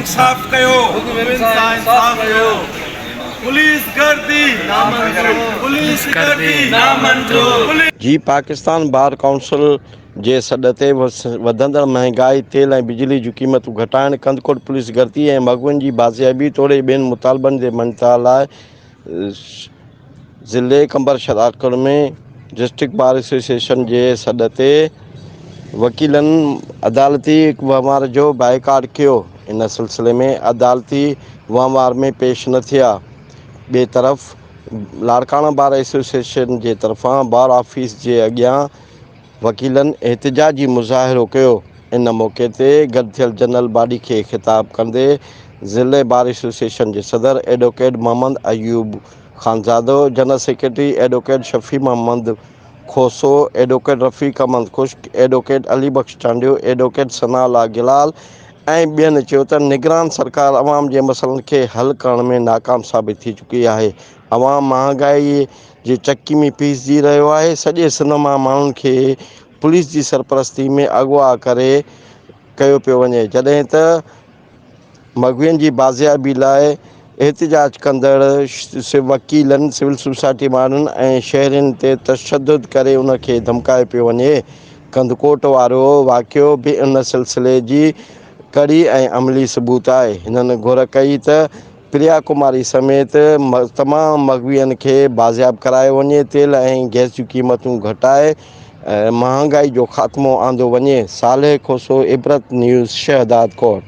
انصاف ڪيو. مغوين سان انصاف ڪيو. پوليس گردي نامنظور. پوليس گردي نامنظور. جي پاڪستان بار ڪائونسل جي سڏ تي وڌندڙ مهانگائي، تيل ۽ بجلي جون قيمتون گهٽائڻ، ڪنڌڪوٽ پوليس گردي ۽ مغوين جي بازيابي توڙي ٻين مطالبن جي مڃتا لاء ضلعي Qambar Shahdadkot ۾ district bar association جي سڏ تي وڪيلن عدالتي وهنوار جو بائيڪاٽ ڪيو ان سلسلي ۾ عدالتي وهنوار ۾ پيش نه ٿيا ٻئي طرف لاڙڪاڻا بار ايسوسيئيشن جي طرفان بار آفيس جي اڳيان وڪيلن احتجاجي مظاهرو ڪيو. ان موقعي تي گڏ ٿيل جنرل باڊي کي خطاب ڪندي ضلعي بار ايسوسيئيشن جي صدر advocate Muhammad Ayub Khanzado, general secretary advocate Shafi Muhammad Khoso, advocate Rafiq Ahmed Khushk, advocate Ali Bakhsh Chandio, advocate Sana Ullah Gilal ۽ ٻين چيو ته نگران سرڪار عوام جي مسئلن کي حل ڪرڻ ۾ ناڪام ثابت ٿي چڪي آهي، عوام مهانگائي جي چڪي ۾ پيسجي رهيو آهي، سڄي سنڌ مان ماڻهن کي پوليس جي سرپرستي ۾ اغوا ڪري ڪيو پيو وڃي، جڏهن ته مغوين جي بازيابي لاء احتجاج ڪندڙ وڪيلن، سول سوسائٽي ماڻهن ۽ شهرين تي تشدد ڪري ان کي ڌمڪايو پيو وڃي، ڪنڌڪوٽ وارو واقعو به ان سلسلي جي ڪڙي ۽ عملي ثبوت آهي، هنن گهر ڪئي ته پريا ڪماري سميت تمام مغوين کي بازياب ڪرايو وڃي، تيل ۽ گئس جون قيمتون گهٽائي مهانگائي جو خاتمو آندو وڃي، صالح کوسو، عبرت نيوز، شهدادڪوٽ.